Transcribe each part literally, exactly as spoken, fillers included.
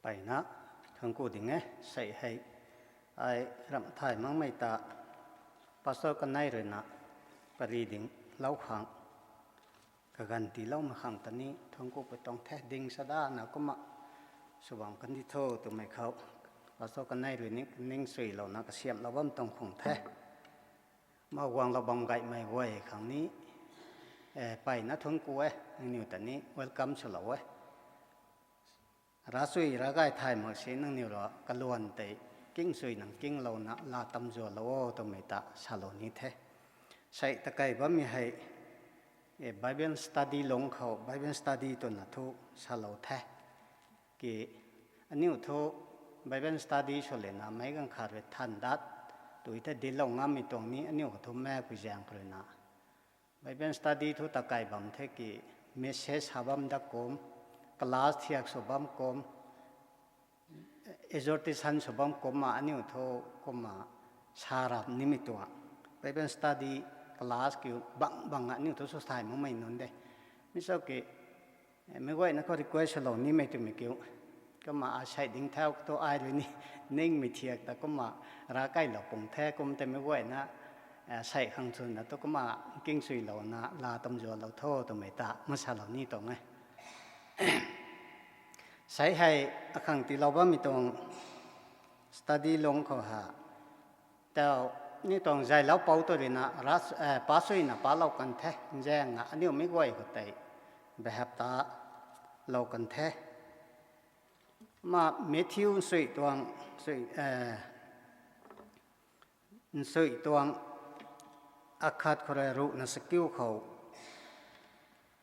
Mpeyna thuanc ku ding e. Sei hei ai ramh thay makmei ta pastor kanei ruina pary dinglou khang, kaganv tiiloumei khang ta ni thuanc ku pui tuang the. Ding sadana kumna sw bam kandi tho twmei khou pastor kanei rui ni ning suilouna kasiamhlou bam tuang khang the. Mauc guanglou bam gaymei guay khang ni mpeyna thuanc ku e, nangniw ta ni welcome swlou e. Ravchui ravgay thay mak si nangniw rui kaluan tei kingchui nang kinglouna laa tam zualou o twmei ta salou ni the. Sei takei bammei hei Bible study lungc khou Bible study twna thu salou the. Ki aniu thu Bible study sw lena meic ganv khat rui than dat tui the dinclou ngammei tuang ni aniu khou thu maekpui zaeng khou ruina Bible study thu takei bam the ki message ha bam dat kum, class thiak sw bam kum, exhortation sw bam kumna aniu thu kumna sa rap nimei tuang. Bible study class kiu bang bang aniu thu sw thay makmei nunc de. Mi cho ki meic guayna khou request swlou nimei twmei kiu. Kumna asei ding thau thu ai rui ni ningmei thiak ta kumna ravkailou pung the kum tei meic guayna sei khang chwnna thu kumna kingchuilouna laa tam zualou tho twmei ta masalou ni tuang e. Sei hei akhang tiilou bammei tuang study lungc khou ha tau ni tuang zaylou pou tu ruina pa suina palou kan the. Nzaeng na aniu meic guay khou tei behap ta lou kan the. Ma Matthew nsui tuang, nsui tuang akhat khou rui ruhna sakiu khou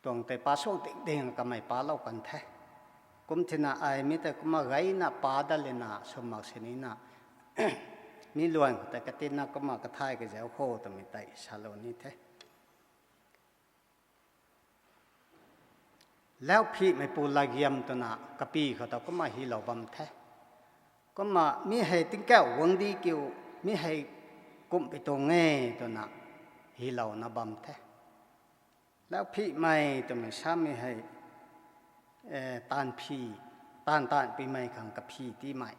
tuang tei pa suak ding ding kamei palou kan the. Kum thina ai mi tei kumna gayna pa dat lena sw mak sinina mi luan khou tei katinna kumna kathay kazauc kho twmei tei salou ni the. Lauphihmeipu latgiam twna kapy khou ta kumna hylou bam the. Kumna mi hei tingkauh guangcdic kiu, mi hei kumhpui tuang e twna hylouna bam the. Lauphihmei twmei samei hei taanv phi, taanv taanhpui mei khang kaphi tiimei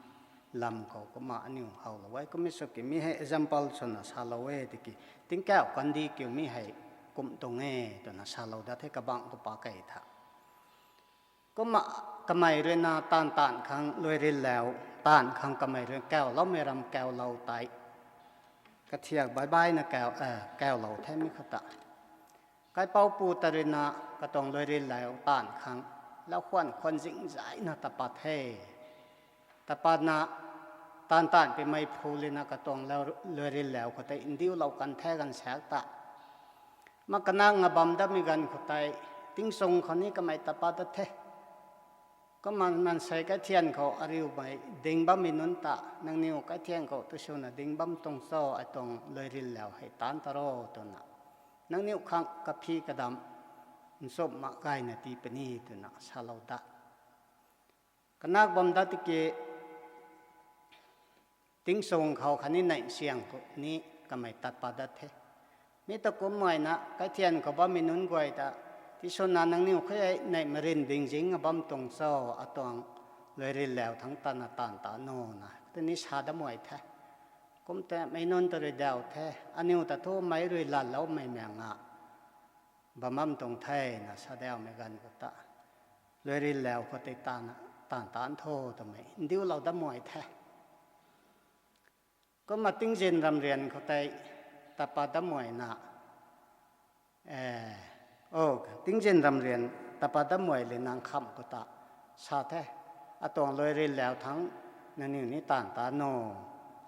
lam khou kumna aniu howlou e. Kumna sw ki mi hei example swna salou e tiki tingkauh kandi kiu mi hei kumh tuang e twna salou dat the kabangc khou pa kei tha. Kumna kamei ruina taanv taanv khang luairil lau, taanv khang kamei rui kauloumei ram kaulou tei, kathiak baih baihna kaulou the mi khou ta. Kaipouc pu ta ruina katuang luairil lau taanv khang lau khwan khwan zingzaina tapat the. Tapatna taanv taanhpui mei phu lena katuang luairil lau khou tei ndiulou kan the ganv saek ta. Ma kanakna bam datmei ganv khou tei tingchung khou ni kamei tapat dat the. Kumna maansei kaithian khou ariumei ding bammei nunc ta, nangniw kaithian khou tu swna ding bam tuang cho, atuang luairil lau hei taanc ta ro twna, nangniw khang kaphi kadam nchumh mak gayna tii puni twna salou dat. Kanak bam dat tiki tingchung khou khatni neih siang khou ni kamei tat pat dat the. Mi ta kumhmei na kaithian khou bammei nunc guay ta, tiswna nangniw khe neih marin bing zing a bam tuang cho, atuang luairil lau thangc tana taanv ta nuna tini sa dat muay the. Kum tei meic nunc ta rui dauh the, aniw ta thu meic rui lanloumei maeng a bam bam tuang thena sa daumei ganv khou ta, luairil lau khou tei taanv taanv tho twmei ndiulou dat muay the. Kumna tingzin ramrian khou tei tapat dat muay na, o, tingzin ramrian tapat dat muay le nang khamh khou ta sa the, atuang luairil lau thangc nangniw ni taanv ta nu,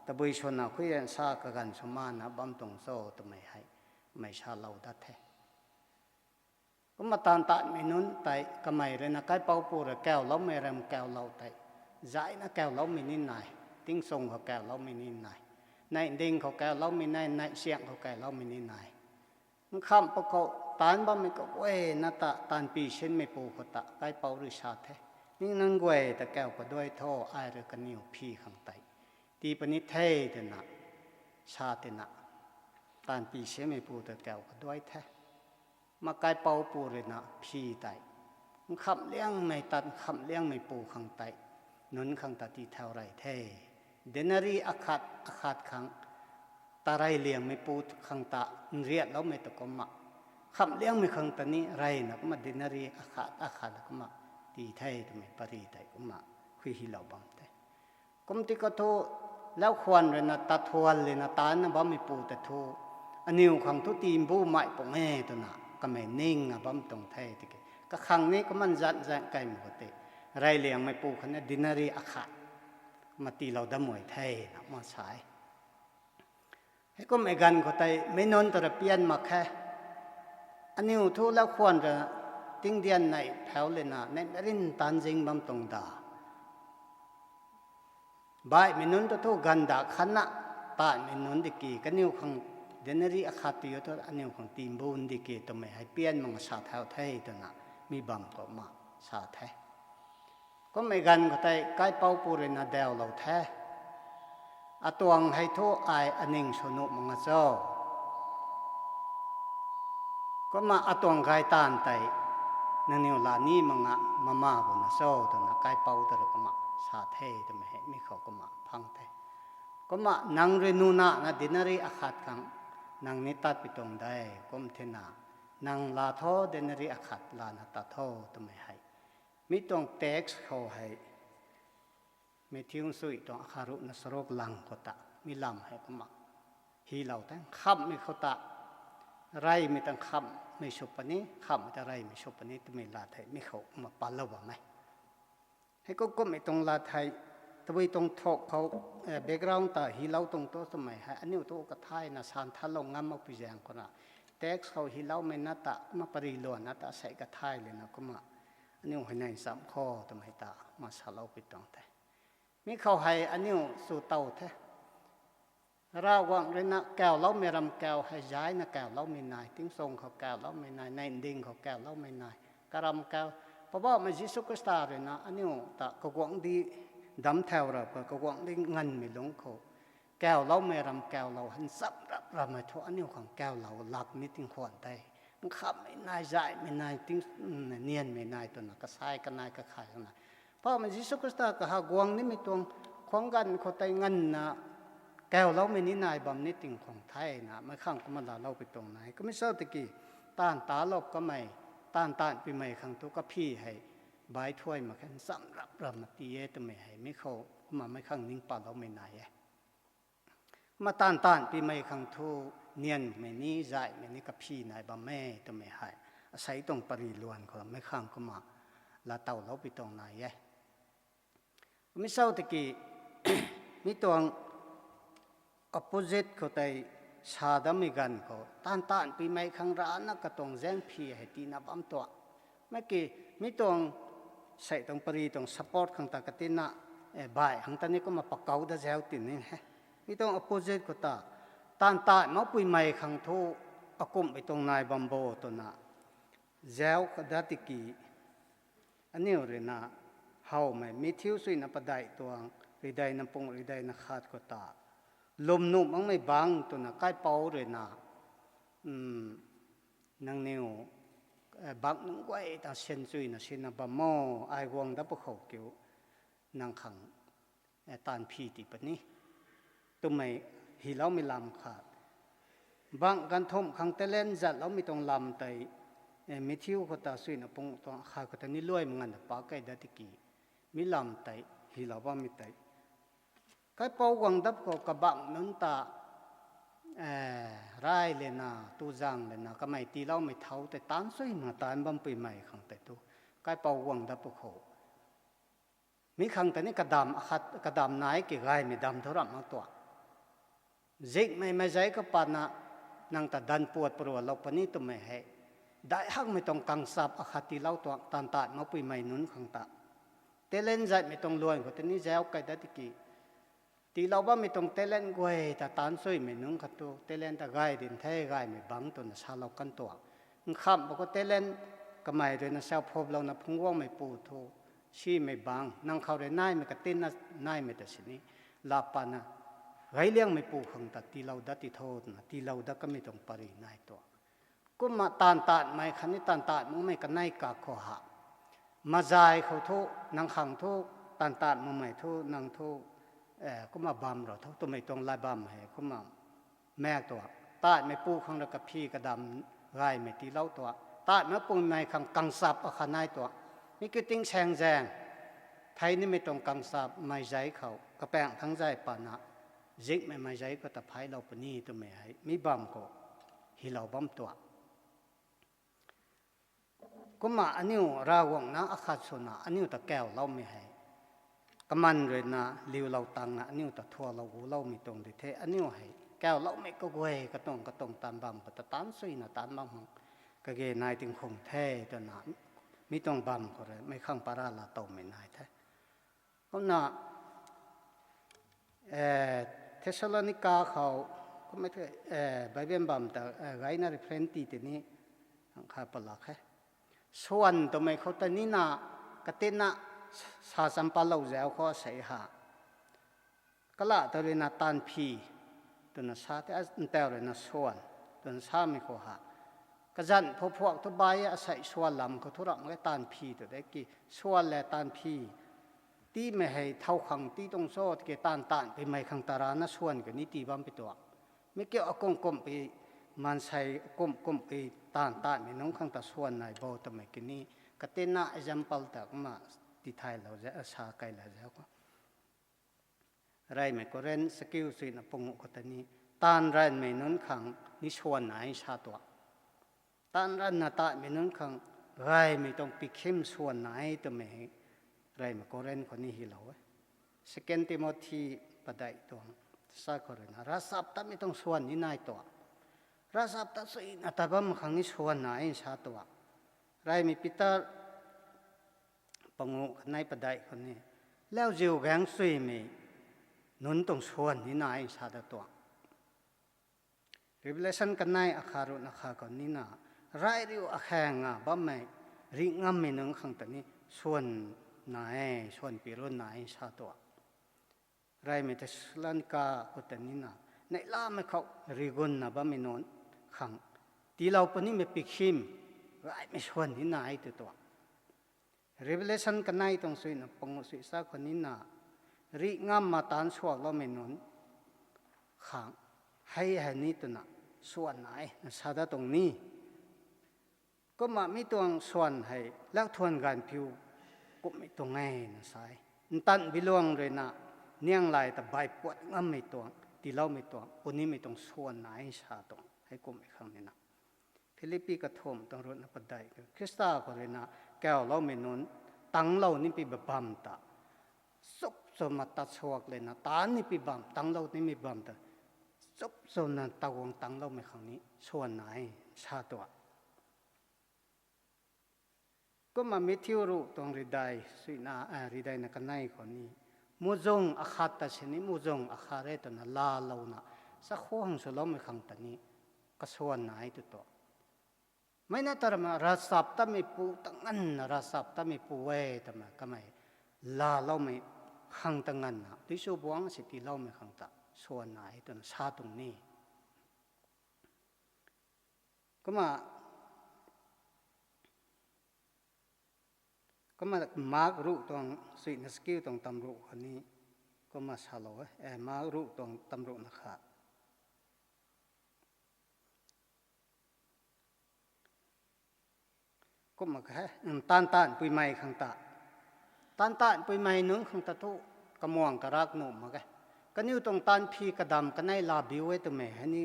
tabui swna khuiyan sa kaganv sw mana bam tuang cho twmei hei mei salou dat the. Kumna taanv taanhmei nunc tei kamei ruina kaipouc pu rui kauloumei ram kaulou tei, zayna kauloumei ni nai, tingchung khou kauloumei ni nai, neih ding khou kauloumei nai, neih siang khou kauloumei ni nai. Nkhamh pa khou taanc bammei khou guayna ta taanvpi sinmeipu khou ta kaipouc rui sa the, ning nunc guay ta kau kaduai tho, ai rui kaniw phi khang tei tii puni the twna sa tina, taanvpi sinmeipu ta kau kaduai the. Ma kaipouc pu ruina phi tei, nkhamh liangmei tat nkhamh liangmeipu khang tei nunc khang ta tii thau rey the. Denari akhat akhat khang ta reyliangmeipu khang ta nriatloumei ta kumna, khamhliangmei khang ta ni reyna kumna denari akhat akhat kumna tii the twmei pary tei kumna khui hylou bam the. Kum ti khou thu, laukhwan ruina tat thuan lena taanna bammeipu ta thu, aniw khang thu tiimbu mei pung e twna kamei ning a bam tuang the tiki, kakhang ni kumna zan zan kaimei khou tei, reyliangmeipu khatna denari akhat kumna tiilou dam e the na kumna sa e. Heikummei ganv khou tei meic nunc ta ra pian mak khe. Aniw thu laukhwan ra tingdian nei phau lena neih rin taanv zing bam tuang da. Baihmei nunc ta thu ganv da khatna, taanvmei nunc diki kaniw khang denari akhat tii thu aniw khang tiimbu diki twmei hei pian mak sa thau the twna mi bam kumna sa the. Kummei ganv khou tei kaipouc pu ruina daulou the. Atuang hei thu ai aning sw nuh mak nga cho. Kumna atuang gay taanv tei nangniw laa ni mak nga, mama guna cho twna kaipouc ta rui kumna sa the twmei hei mi khou kumna phang the. Kumna nang rui nuna na denari akhat khang nang ni tatpui tuang de, kum thena, nang laa tho denari akhat lana tat tho twmei hei mi tuang text khou hei, Matthew sui tuang akhat ruhna charuk lang khou ta mi lam hei kumna hylou the, nkhamhmei khou ta reymei ta nkhamhmei sw puni, nkhamhmei ta reymei sw puni twmei lat hei mi khou kumna palou bam e. Hei kum kummei tuang lat hei, tabui tuang thuk khou, background ta hylou tuang tu twmei hei aniu tu kathayna san thalou ngam makpui zaeng khou na, text khou hyloumei na ta kumna pary luanna ta sei kathay lena kumna aniu hei nei cham kho twmei ta kumna saloupui tuang the. Mi khou hei aniu sw tow the. Ravguangc ruina kawloumei ram kaw hei zayna kawloumei nai, tingchung khou kawloumei nai, neihnding khou kawloumei nai, karam kaw, Poubauhmei Jisu Khrista ruina aniu ta kaguangcdic damc thau ra khou, kaguangcdic nganvmei lungc khou kawloumei ram kawlou, hanchamc rap rammei thu aniu khang kawlou lak ni tingkhwan tei, nkhamhmei nai, zaymei nai, ting, nianmei nai twna kasai kanai kakhay khang na, Poubauhmei Jisu Khrista kaha guang nimei tuang khwang ganv khou tei nganvna kawloumei ni nai bam ni tingkhwang thena meic khang kumna laaloupui tuang nai. Kumna sa tiki, taanv talou kamei, taanv taanvpuimei khang thu kaphi hei bai thuay mak khe, hanchamc rap ramna tii e twmei hei mi khou kumna meic khang ning paloumei nai e. Kumna taanv taanvpuimei khang thu nianmei ni zaymei ni kaphi nai bam e twmei hei asei tuang pary luan khou meic khang kumna laatowloupui tuang nai e. Kumna sa tiki, mi tuang opposite khou tei sa dammei ganv khou taanv taanvpuimei khang rana katuang zaengphi hei tiina bam tuang. Mei ki, mi tuang sei tuang pary tuang support khang ta katina, baih khang ta ni kumna pakou da zauc tin ni he. Mi tuang opposite khou ta, taanv taanv makpuimei khang thu akumhmei tuang nai bam bo twna zauc ka dat tiki, aniu ruina howmei Matthew suina padeih tuang, rideina pung rideina khat khou ta, lwm nuh makmei bangc twna kaipouc ruina, nangniw bangc nunc guay ta sianchuina sina bam o, ai guang dat pwkhou kiu nang khang taanv phi tii puni twmei hyloumei lam khat. Bangc ganv thumh khang talent zatloumei tuang lam tei, Matthew khou ta suina pung tuang khat khou ta ni luai mak nganvna pak key dat tiki, mi lam tei hylou bammei tei, kaipouc guang dat khou kabangc nunc ta ray lena, tu zang lena, kamei tiiloumei thau tei taanc sui mak taanc bampuimei khang tei tu, kaipouc guang dat pwkhou mi khang ta ni kadam akhat, kadam nai ki gaymei dam thu ramh mak tuang. Zingmei mei zei kapatna, nang ta danv puat parualou puni twmei hei, dai hakmei tuang kangchap akhat tiilou tuang, taanv taanv makpuimei nunc khang ta. Talent zaymei tuang luan khou ta ni zauc key dat tiki, tiilou bammei tuang talent guay ta taanc suimei nunc khat tu talent ta gay din the, gaymei bangc twna salou kan tuang. Nkhamh ba khou talent kamei ruina sau phuplouna phungc guangmeipu thu, simei bangc, nang khou rui naimei katinna naimei ta sini, laa patna, gayliangmeipu khang ta tiilou dat ti tho twna tiilou dat kamei tuang pary nai tuang. Kumna taanv taanvmei khatni taanv taanv makmei kanei kak khou ha, mazay khou thu, nang khang thu, Tan tan makmei thu nang thu, kumna bam ro tho twmei tuang lat bam hei kumna maek tuang. Tatmeipu khang rui kaphi kadam gaymei tiilou tuang. Tatmei pummei khang kangchap akhat nai tuang. Mi kiu tingsaeng zaeng thei nimei tuang kangchap meizei khou kapaeng thangc zay pana zikmei meizei khou ta phaylou puni twmei hei mi bam khou hylou bam tuang. Kumna aniu Ravguangc na akhat swna aniu ta kawloumei hei, kaman ruina liulou tangna aniu ta thualou guloumei tuang di the. Aniu hei kawloumei kaguay katuang katuang taanv bam khou ta taanc suina taanc bam khang kage nai tingkhung the twna mi tuang bam khou rui meic khang para laa towmei nai the. Kumna Thessalonica khou kummei the, Bible bam ta gayna reference ti tei ni kha palak khe. Swan twmei khou ta nina katinna sa champallou zauc khou sei ha. Kalah ta ruina taanv phi twna sa the, ntau ruina swan twna samei khou ha. Kazanc phuphuak thu bai asei swan lam khou thu ramh ge taanv phi tw de ki swan le taanv phi. Tiimei hei thow khang tii tuang cho tiki taanv taanv pimei khang tarana swan kani tii bam pi tuang. Mi kiu akumh kumhpi maansei akumh kumhpi taanv taanvmei nunc khang ta swan nai bo twmei kani katinna example ta kumna tithaylou ze, sa keyla ze khou. Reymei Korinth sakiu suina panguh khou ta ni, taanv ranvmei nunc khang ni swan nai sa tuang. Taanv ranvna tatmei nunc khang gaymei tuang pikhim swan nai twmei hei Reymei Korinth khou ni hylou e. Second Timothy padeih tuang sa khou ruina ravchaptatmei tuang swan ni nai tuang. Ravchaptat suina tat bam khang ni swan nai sa tuang. Reymei Peter panguh kanei padeih khou ni, lauziu gaeng suimei nunc tuang swan ni nai sa da tuang. Revelation kanei akhat ruhna khat khou nina, rai riu akhaeng a bammei, rih ngammei nunc khang ta ni swan nai, swan pi run nai sa tuang. Reymei Thessalonica khou ta nina, neihlamei khou rigunna bammei nunc khang tiilou punimei pikhim, gaymei swan ni nai tw tuang. Revelation kanei tuang suina panguh sui sa khou nina, rih ngamna taanc suakloumei nunc khang hei hei ni twna swan nai na sa da tuang ni. Kumna mi tuang swan hei lakthuan ganv phiu kumhmei tuang e na sa e. Ntanv biluang ruina nianglay ta bai puat ngammei tuang, tiiloumei tuang, punimei tuang swan nai sa tuang hei kumhmei khang nina. Philippi kathumh tuang ruhna padeih khou Khrista khou ruina kawloumei nunc, tanglou nipi bam ta, chupchumna tat suak lena taanc nipi bam, tanglou nimei bam ta, chupchumna taguang tangloumei khang ni swan nai sa tuang. Kumna Matthew ruh tuang ridai suina, ridaina kanei khou ni, muhzwng akhat ta sini muhzwng akhat re twna laalouna, chakhwang swloumei khang ta ni kaswan nai tw tuang. Mei na tarana ravchaptatmeipu ta nganvna ravchaptatmeipu e twna kamei laaloumei khang ta nganvna, duisu buangc si tiiloumei khang ta swan nai twna sa tuang ni. Kumna, kumna Mark ruh tuang suina sakiu tuang tamruh khou ni, kumna salou e, Mark ruh tuang tamruhna khat. Kumna khe, taanv taanv puimei khang ta. Taanv taanv puimei nunc khang ta thu kamuang karak nuh mak e. Kaniw tuang taanv phi kadam kanei laa biu e twmei hei ni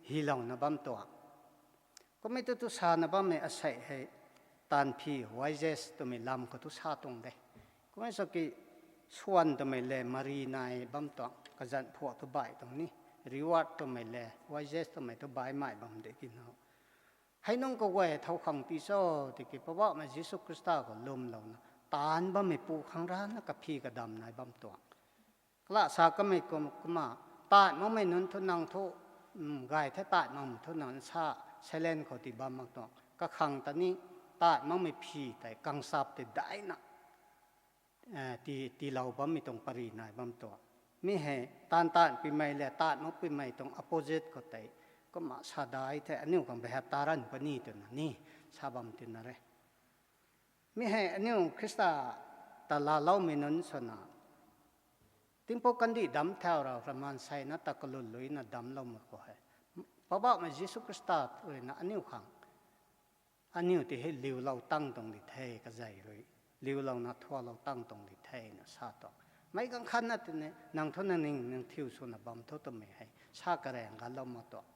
hylouna bam tuang. Kummei tu tu sana bammei asei hei taanv phi wages twmei lam khou tu sa tuang de. Kummei saki swan twmei le mari nai bam tuang, kazanc phuak tu bai tuang ni, reward twmei le wages twmei tu baimei bam de ki no. Hei nunc kaguay thow khang tii cho tiki Poubauhmei Jisu Khrista khou lwmlouna taanc bammeipu khang rana kaphi kadam nai bam tuang. Kalah sa kamei kum, kumna, taanv makmei nunc thu nang thu, gay the taanv makmei thu nang sa, silent khou tii bam mak tuang. Kakhang ta ni, taanv makmei phi tei, kangchap tei daina, tii, tiilou bammei tuang pary nai bam tuang. Mi hei, taanv taanv puimei le, taanv mak puimei tuang opposite khou tei, kumna sa dai the, aniu khang behap ta ranv puni twna ni, sa bam tina re. Mi hei aniu Khrista ta laaloumei nunc swna, tingpuk kandih damc thau rau ra maansei na ta kalun luina damcloumei khou hei, Poubauhmei Jisu Khrista ruina aniu khang, aniu ti hei liulou tang tuang di the kazei rui, liulouna thualou tang tuang di thena sa tuang. Meic ganv khat na tini nang thu nang ning nang thiu swna bam thu twmei hei sa karaeng ganlou mak tuang.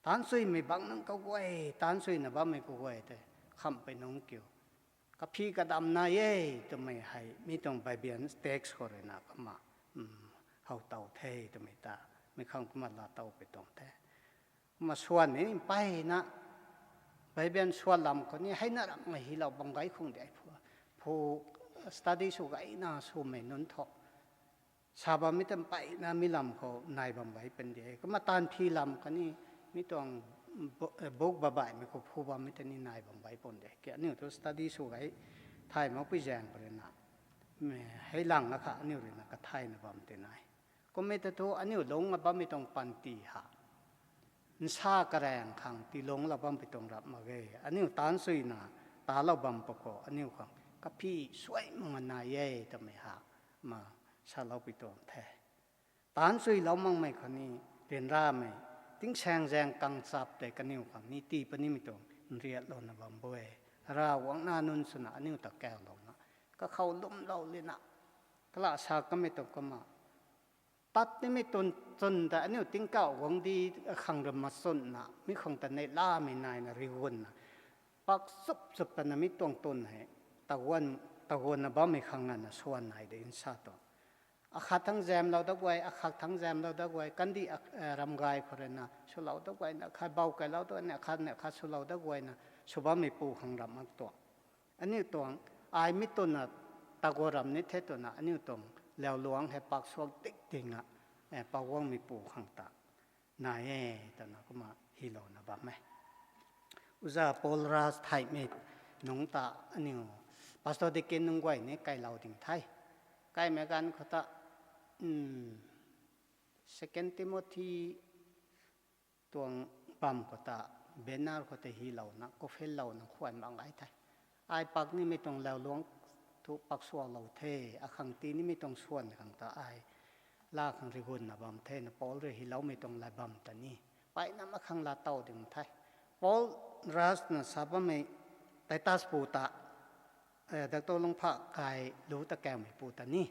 Taanchuimei bang nunc kaguay, taanchuina bammei kaguay tei khamhpui nungc kiu, kaphi kadam nai e twmei hei mi tuang Bible text khou ruina kumna how tow the twmei ta, mi khang kumna laatowpui tuang the. Kumna swan ni mpeyna, Bible swan lam khou ni hei na ramhmei hylou bam gay khang de phu, phu study sw gayna swmei nunc thu sa bammei ta mpeyna mi lam khou nai bam gay pan de. Kumna taanv phi lam khatni mi tuang book babaihmei khou phu bammei ta ni nai bam gay pan de. Ki aniu thu study sw gay thay makpui zaeng khou ruina, hei lang akha aniu ruina kathayna bam ti nai. Kummei ta thu aniu lungc a bammei tuang panty ha, nsa karaeng khang tiilungclou bampui tuang rap mak ge. Aniu taanchuina talou bam pa khou aniu khang kaphi suai mak nai e twmei ha, kumna saloupui tuang the. Taanchui lou makmei khatni ryanramei, tingsaengzaeng kangchap tei kaniw khang ni tii punimei tuang nriatlouna bam bo e. Ravguangc nac nunc swna aniu ta kawlouna, kakhou lwmlou lina, kala sa kamei tuang kumna tat nimei twn chwn ta aniu tingkauh guangcdic akhang rui machwnna mi khang ta neihlamei naina rigunna, pak chup chup tana mi tuang twn hei taguanna bammei khang ana swan nai de nsa tuang. Akhat thangc zaemlou dat guay, akhat thangc zaemlou dat guay, kandih ramgay khou ruina swlou dat guayna, khat bou kailou dat guayna, khat ni khat swlou dat guayna sw bammeipu khang ramh mak tuang. Aniu tuang, ai mi twna taguan ram ni the twna aniu tuang lauhluangc hei pak suak dik dinga, Poubauhmeipu khang ta nai e twna kumna hylouna bam e. Uza Paul Ras theihmei nungc ta aniu Pastor Deacon nunc guay ni kailou ding the. Kaimei ganv khou ta, Second Timothy tuang bam khou ta, banner khou ta hylouna, kofillouna khwan bam gay the. Ai pak nimei tuang lauhluangc thu pak suaklou the, akhang tii nimei tuang swan khang ta ai laa khang rigunna bam the na Paul rui hyloumei tuang lat bam ta ni, mpeyna akhang laatow ding the. Paul Ras na sa bammei Titus pu ta, doctor lungphak kai lu ta kawmeipu ta ni,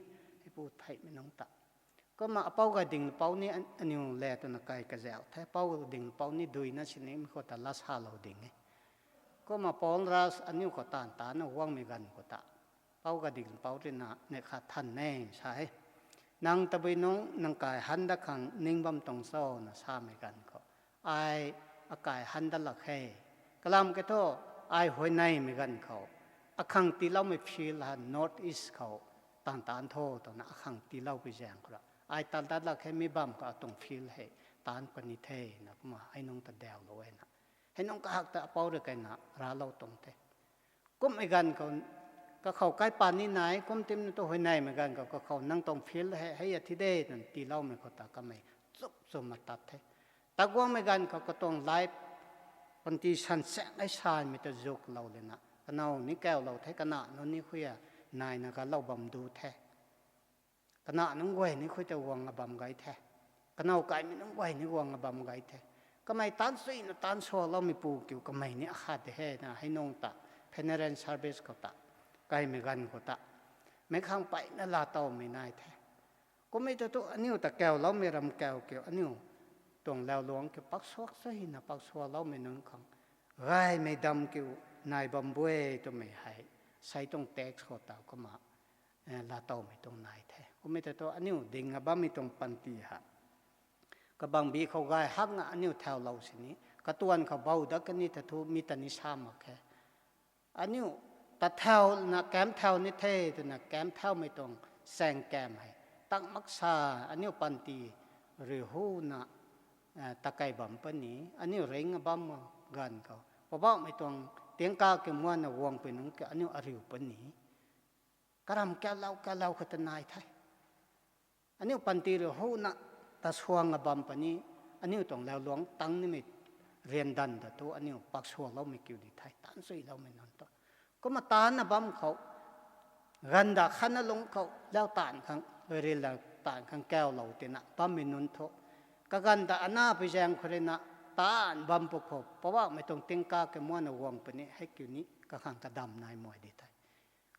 heipu theihmei nungc ta. Kumna apou Gadinglupou ni aniu le twna kai kazauh the, apou Gadinglupou ni duina sinimei khou ta lat salou ding e. Kumna Paul Ras aniu khou taanv tana guangmei ganv khou ta, apou Gadinglupou ruina neih khat than e sa e. Nang tabui nungc nang kai han dat khang ning bam tuang cho na samei ganv khou, ai akai han dat lak khe. Kalam kiu thu, ai huayneymei ganv khou, akhang tiiloumei field ha North East khou taanv taan tho twna akhang tiiloupui zaeng khou ra, ai tat dat lak khe, mi bam khou atuang field hei taan puni the na kumna hei nungc ta daulou e na. Hei nungc kahak ta apou rui kaina raclou tuang the. Kummei ganv khou, kakhou kaipat ni nai, kum timna tu huayneymei ganv khou kakhou nang tuang field hei, hei a thi de twna tiiloumei khou ta kamei chup chumna tat the. Taguangmei ganv khou katuang life, panty sansaeng ei saimei ta zuklou lana, kanow ni kawlou the, kanac nunc ni khuiya naina galou bam du the. Kanac nunc guay ni khui ta guang a bam gay the. Kanow kaimei nunc guay ni guang a bam gay the. Kamei taanchuina taan suakloumeipu kiu kamei ni akhat de he na hei nungc ta, funeral service khou ta, kaimei ganv khou ta, meic khang mpeyna laatowmei nai the. Kummei ta thu aniu ta kawloumei ram kaw kiu, aniu tuang lauhluangc kiu pak suak suina pak suakloumei nunc khang gaymei dam kiu nai bam bu e twmei hei, sei tuang text khou ta kumna laatowmei tuang nai the. Kummei ta thu aniu ding a bammei tuang panty ha, kabangbi khou gay hakna aniu thaulou sini, katuan khou bou dat kani ta thu mi ta ni sa mak khe. Aniu ta thauna kam thau ni the twna kam thaumei tuang chaeng kam hei, tang mak sa, aniu panty rui huna takei bam puni, aniu ring a bam ganv khou Poubauhmei tuang tingkauh kiu muanna guangpui nungc kiu aniu ariu puni. Karam kalou kalou khou ta nai the. Aniu panty rui huna ta suang a bam puni, aniu tuang lauhluangc tang nimei ryandanv ta thu aniu pak suakloumei kiu di the, taanchuiloumei nunc tu. Kumna taanna bam khou, Ganvdauh khatna lungc khou lau taanv khang, rila taanv khang kaulou tina bammei nunc thu, kaganv ta anapui zaeng khou ruina taanv bam pwkhou Poubauhmei tuang tingkauh ke muanna guang puni hei kiu ni kakhang kadam nai mai di the.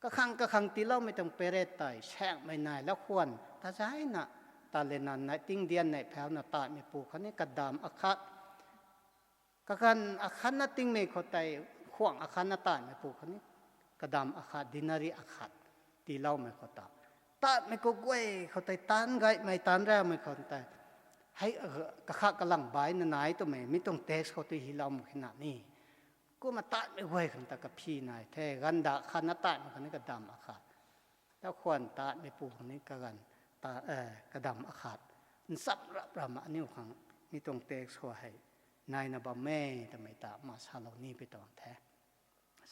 Kakhang kakhang tiiloumei tuang period tei saengmei nai lau khwan tazaina, talena nai tingdian nei phauna taanvmeipu khou ni kadam akhat, kaganv akhatna tingmei khou tei, khwang akhatna taanvmeipu khou ni kadam akhat, denari akhat tiiloumei khou ta, taanvmei khou guay khou tei taanv gaymei taanv ramei khou tei, hei, kakhat kalang baina nai twmei mi tuang text khou tu hiloumei khena ni, kumna taanvmei guay khang ta kaphi nai the. Ganvdauh khatna taanvmei khou ni kadam akhat, ta khwan taanvmeipu khou ni kaganv, ta, kadam akhat, ncham rap rama aniu khang mi tuang text khou hei naina bam e twmei ta ma salou ni pi tuang the.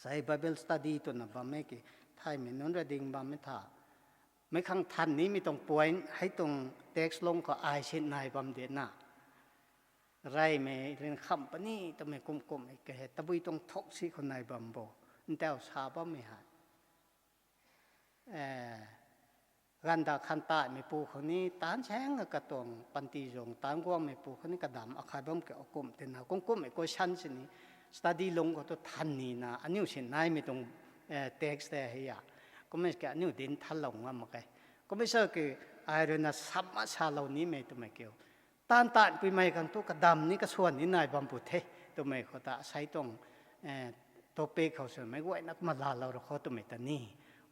Sei Bible study twna bam e ki, thaymei nunc ra ding bam e tha. Meic khang than nimei tuang point hei tuang text lungc khou ai si nai bam de na. Reymei rin kham puni twmei kum kummei kahe tabui tuang thuk si khou nai bam bo. Ntau sa bammei hei, ganvdauh khatna taanvmeipu khou ni taanv saeng katuang panty zung taanv guangmeipu khou ni kadam akhat bam ke kum tina kum kummei question sini study lungc khou tu than nina aniu si naimei tuang text tei hei a. Kummei ki aniu dinc thanlou ngam mak ke. Kummei sa ki ai ruina sam ma salou nimei twmei kiu, taanv taanvpuimei khang thu kadam ni kasuan ni nai bam pu the twmei khou ta sei tuang topic khou swmei guayna kumna laalou ra khou twmei ta ni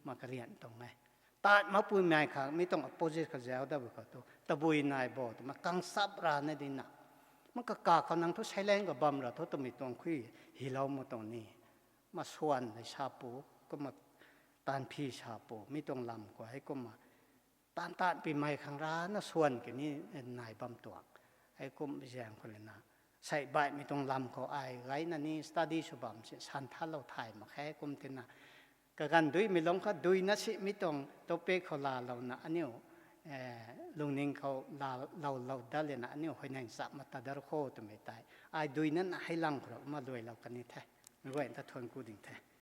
ma karian tuang e. Taanv makpuimei khang mi tuang opposite khou zauc dat bw khou tu tabui nai bo twmei kang sap rana dina, ma kaka khou nang thu silent ka bam ra thu twmei tuang khui hilou ma tuang ni, ma swan hei sa pu, kumna taanv phi sa pu mi tuang lam khou hei kumna taanv taanvpuimei khang rana swan kini nai bam tuang. Hei kum zaeng khou lana sei baihmei tuang lam khou ai gayna ni study sw bam si san thalou thay mak khe kum tina, kaganv duimei lungc khou duina si mi tuang topic khou laalouna aniu lungning khou laaloulou dat lana aniu huayney cham ma ta dar kho twmei tei ai duina na hei lang khou ra kumna luailou kan ni the. Meic guay ta thuan ku ding the.